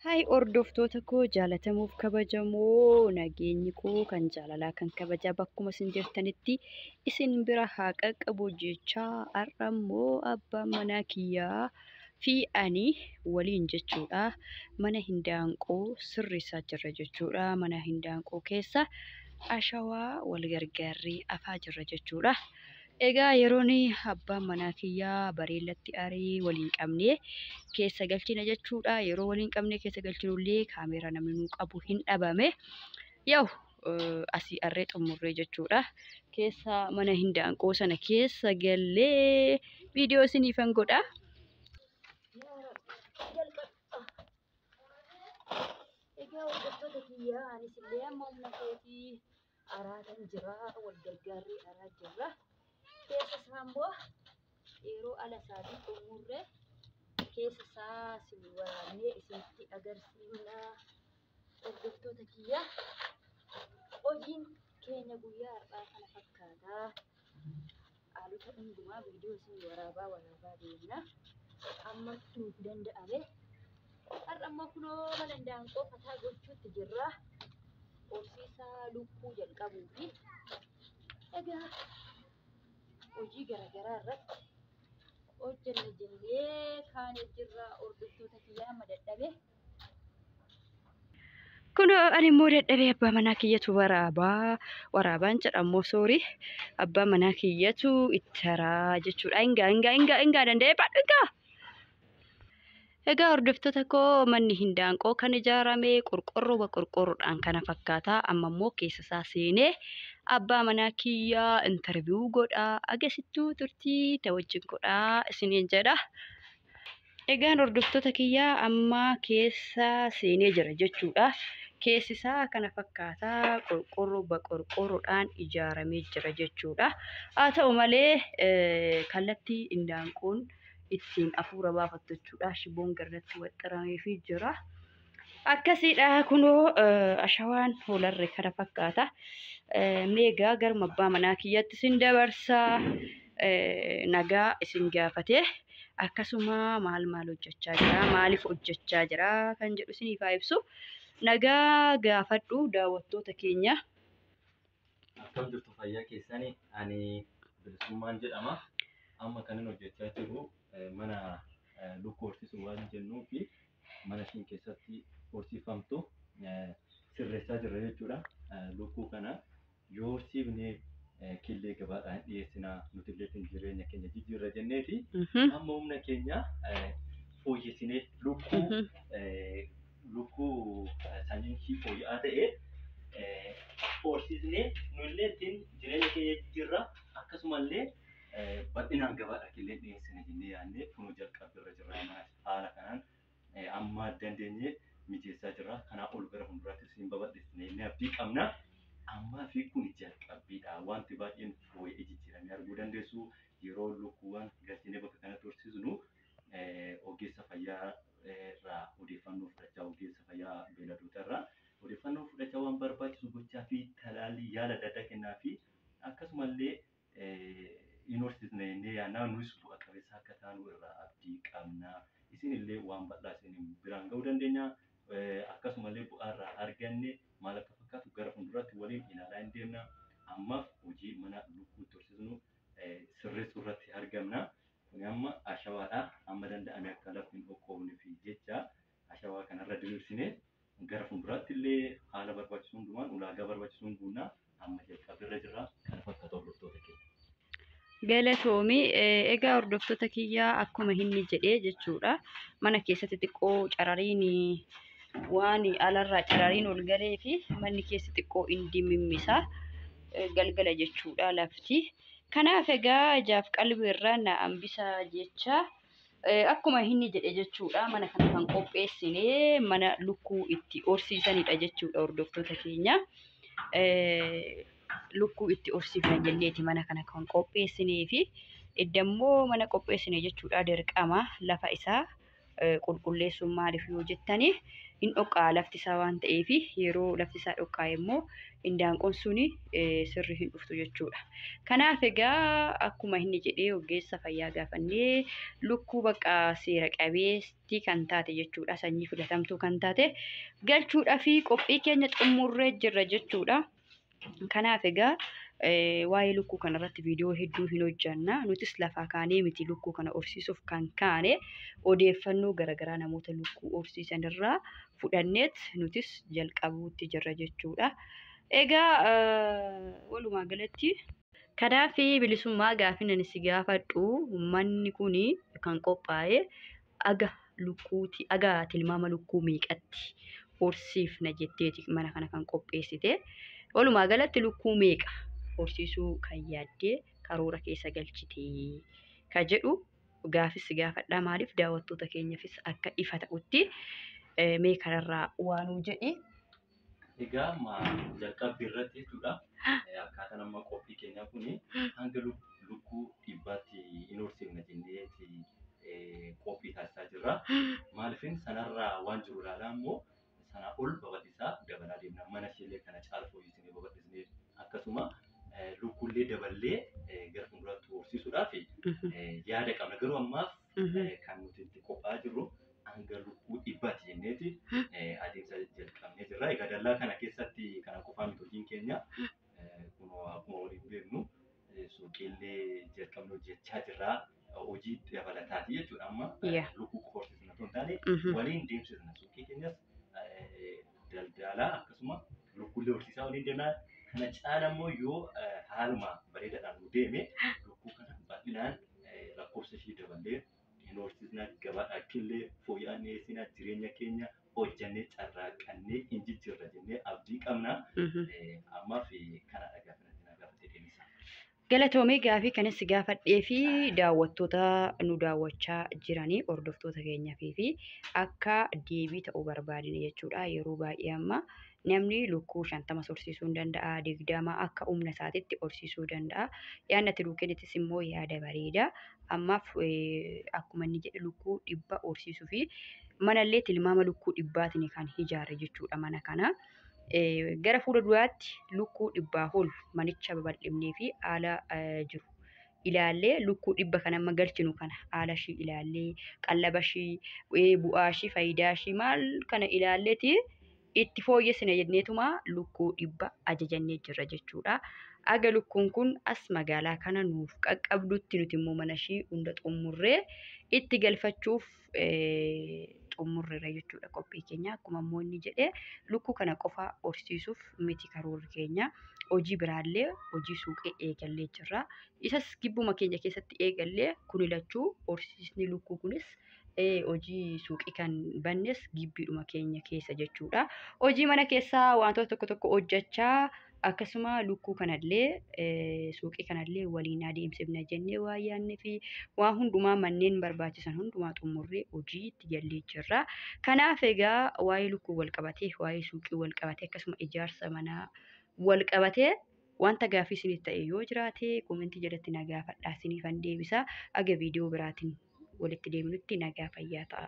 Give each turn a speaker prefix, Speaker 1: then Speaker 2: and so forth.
Speaker 1: Haay hordoftoota koo jaalatamuuf kabajamoo nageenyi koo kan jaalalaa kan kabajaa bakkuma isin jirtanitti isin bira haa qaqqabu jechaa har'a immoo abbaan manaa kiyyaa fi ani waliin jechuudha mana hindaanqoo sirreessaa jirra jechuudha. Mana hindaanqoo keessa ashawaa wal gargaarree afaa jirra jechuudha. Egaa yeroon abbaan manaa kiyyaa bareellatti aree waliin qabnee keessa galchina jechuudha. Yeroo waliin qabnee keessa galchinullee kaameeraa namni nuu qabu hin dhabame. Yaa'u asii arree xumurree jechuudha. Keessa mana hindaanqoo sana keessa gallee viidiyoo isiniifan godha. Egaa hordoftoota kiyyaa anis illee amma humna kootii araatan jira, wal gargaarree araa jirra. Keessa isaa immoo yeroo ala isaatii xumurree keessa isaa isin waraabnee isinitti agarsiifna. Hordoftoota kiyyaa hojiin keenya guyyaa har'aa kana fakkaata. Haalota hundumaa viidiyoo isin waraabaa waraabaa deemna. Amma nuuf danda'ame. Har'a immoo kunoo mana hindaanqoo fataa gochuutti jirra. Horsiisa lukkuu jalqabuufi. Egaa hojii garaagaraa irratti hojjenna jennee kaanee jirra. Hordoftoota kiyyaa amma dadhabe. Kunoo ani immoo dadhabee abbaa manaa kiyyatu waraabaa waraabaan jedha immoo soorii abbaa manaa kiyyatu itti haraa jechuudha. Hingaa hingaa hingaa hingaa danda'ee baadhu hingaa. Egaa hordoftoota koo manni hindaanqoo kan ijaarame qorqorroo qorqorroodhaan kana fakkaata. Amma immoo keessa isaa seenee abbaa manaa kiyyaa intarviiyuu godhaa agasittuu turtii ta wajjin godhaa isiniin jedha. Egaan hordoftoota kiyyaa amma keessa seenee jira jechuudha. Keessi isaa kana fakkaata qorqorroo qorqorroodhaan ijaaramee jira jechuudha. Haa ta'u malee kallattii hindaanqoon ittiin hafuura baafattu jechuudha. Shiboon garratti waxxarameefii jira. Akkasiidha kunoo ashawaan hoolarre kana fakkaata. Meegaa garuma abbaa manaa kiyyatti isin dabarsaa nagaa isin gaafate akkasuma maal maal hojjechaa jira maaliif hojjechaa jira kan jedhu isiniif haa ibsu. Nagaa gaafadhu daawwattoota keenya.
Speaker 2: Akkam jirtu fayyaa keessanii? Ani Bilisummaan jedhama. Amma kanin hojjechaa jiru mana lukkuu horsiisuu waan jennuu fi mana ishiin keessatti horsiifamtu sirreessaa jirra jechuudha. Lukkuu kana yoo horsiifne killee gabaadhaan dhiyeessinaa nuti illee ittiin jireenya keenya jijjiirra jenneeti. Amma humna keenya fooyyessinee lukkuu lukkuu sanyiin ishii fooyya'aa ta'e horsiisnee nu illee ittiin jireenya keenya jijjiirra akkasumallee bal'inaan gabaadha killee dhiyeessina jennee yaadnee kunoo jalqabbiirra jirra haala kanaan amma dandeenyee mijeessaa jirra. Kanaa ol gara fuulduraattis hin babal'isne jennee abdii qabna. Ammaa fi kun jalqabbiidha. Wanti baay'een fooyya'ee jijjiiramee arguu dandeessu. Yeroo lukkuuwwan galchinee bakka kanatti horsiisnu ogeessa fayyaa irraa odeeffannoo fudhachaa ogeessa fayyaa beeyladoota irraa odeeffannoo fudhachaa waan barbaachisu gochaa fi talaallii yaala adda addaa kennaa fi akkasumallee hin horsiisne jennee yaadna. Nus bu'a qabeessa akka taanu irraa abdii qabna. Isin illee waan bal'aa isin biraan ga'uu dandeenya. Akkasumallee bu'aa irraa arganne maal akka fakkaatu gara fuulduraatti waliin ilaalaa hin deemna. Ammaaf hojii mana lukkuu itti horsiisnu sirreessuu irratti argamna. Kuni amma ashawaadha. Amma danda'ame akka lafti hin dhoqqoofneef jecha ashawaa kanarra diriirsinee gara fuulduraatti illee haala barbaachisu hundumaan ulaagaa barbaachisuun guunnaa amma jalqabirra jirra. Kana fakkaata hordoftoota keenya.
Speaker 1: Galatoomi. Egaa hordoftoota kiyyaa akkuma inni jedhee jechuudha. Mana keessatti xiqqoo carariin waan alarraa carariin ol galee fi manni keessi xiqqoo hin dimimmisa. Galgala jechuudha lafti. Kanaaf egaa ijaaf qalbii irraa na hambisa jecha akkuma inni jedhe jechuudha. Mana kana kan qopheessine mana lukkuu itti horsiisanidha jechuudha hordoftoota keenya. Lukkuu itti horsiifna jenneeti mana kana kan qopheessinee fi idda immoo mana qopheessine jechuudha dirqama lafa isaa Qulqulleessuun maaliif yoo jettani hin dhoqqaa lafti isaa waan ta'eef yeroo lafti isaa dhoqqaa'e immoo indaanqoon suni sirri hin dhuftu jechuudha. Kanaaf egaa akkuma inni jedhee ogeessa fayyaa gaafannee lukkuu bakka seera qabeessi kan taate jechuudha. Sanyii filatamtuu kan taate galchuudhaa fi qophii keenya xumurree jirra jechuudha. Kanaaf egaa waa'ee lukkuu kanarratti viidiyoo hedduu hin hojjanna. Nutis lafaa kaanee miti lukkuu kana horsiisuuf kan kaane odeeffannoo garaagaraa namoota lukkuu horsiisan irraa fudhanneet nutis jalqabuutti jirra jechuudha. Egaa walumaa galatti kanaaf bilisummaa gaafin ani si gaafadhu manni kun kan qophaa'e aga lukkuuti aga tilmaama lukkuu meeqatti horsiifna jetteeti mana kana kan qopheessite. Walumaa galatti lukkuu meeqa horsiisuu kan yaaddee karoora keessa galchite ka jedhu gaafis gaafadhaa maaliif daawwattoota keenyaafis akka ifa ta'utti mee kanarraa waanuu jedhi.
Speaker 2: Egaa amma jalqabbii irratti jechuudha. Akkaataan amma qophii keenyaa kuni hanga lukkuu 100tti hin horsiifna jenneeti qophii taasisaa jirra. Maaliifin sanarraa waan jiru ilaalaa immoo sanaa ol babal'isaa dabalaa deemna. Mana isheellee kana caalu fooyyessinee babal'isnee akkasuma lukkuullee daballee gara fuulduraatti horsiisuudhaaf yaada qabna. Garuu ammaaf kan nuti itti qophaa'aa jirru hanga lukkuu 100tti jenneeti adeemsa jalqabnee jirra. Egaa dallaa kana keessatti kana qofaa miti hojiin keenya kunoo akkuma waliin beeknu suuqiillee jalqabnee hojjechaa jirra. Hojii dabalataati jechuudha amma lukkuu qofa horsiisna osoo hin taane waliin deemsisna suuqii keenyas daldalaa akkasuma lukkuullee horsiisaa waliin deemnaa. Kana caala immoo yoo haaluma bareedaadhaan nu deeme lukkuu kana bal'inaan lakkoofsa ishee daballee hin horsiisna gabaadhaakillee fooyya'aa dhiyeessina jireenya keenya hojjannee carraaqannee hin jijjiirra jennee abdii qabna. Ammaaf kana gaafa na gaafattee deebisa.
Speaker 1: Galatoomee gaafii kanas gaafadhee fi daawwattoota nu daawwachaa jiranii hordoftoota keenyaa fi akka deebii ta'uu barbaadne jechuudha. Yeroo baay'ee amma namni lukkuu 50 horsiisuu hin danda'a, 20 akka humna isaatiitti horsiisuu danda'a. Yaadni ati nuu kennites immoo yaada bareeda. Ammaaf akkuma inni jedhe lukkuu 100 horsiisuu fi manallee tilmaama lukkuu 100tiin kan ijaare jechuudha mana kana. Gara fuula duraatti lukkuu 100 ol manicha babal'ifnee fi haala jiru ilaallee lukkuu 100 kan amma galchinu kana haala ishii ilaallee qallaba ishii bu'aa ishii faayidaa ishii maal kana ilaalleeti itti fooyyessina jenneetuma lukkuu 100 ajajannee jirra jechuudha. Aga lukkuun kun as magaalaa kana nuuf qaqqabdutti nuti immoo mana ishii hunda xumurree itti galfachuuf xumurreera jechuudha qophii keenya. Akkuma immoo inni jedhe lukkuu kana qofa horsiisuuf miti karoorri keenya. Hojii biraallee hojii suuqii eegallee jirra. Isas gibbuma keenya keessatti eegallee kun lachuu horsiisni lukkuu kunis hojii suuqii kan bannes gibbiidhuma keenya keessa jechuudha. Hojii mana keessaa wantoota tokko tokko hojjechaa akkasuma lukkuu kanallee suuqii kanallee waliin adeemsifna jennee waan yaadnee fi waan hundumaa manneen barbaachisan hundumaa xumurree hojii itti gallee jirra. Kanaaf egaa waa'ee lukkuu wal qabatee waa'ee suuqii wal qabatee akkasuma ijaarsa manaa wal qabatee wanta gaaffii isiniif ta'e yoo jiraate koomentii jalatti na gaafadhaa isiniifan deebisa. Aga viidiyoo biraatiin walitti deemnutti nagaa fayyaa ta'a.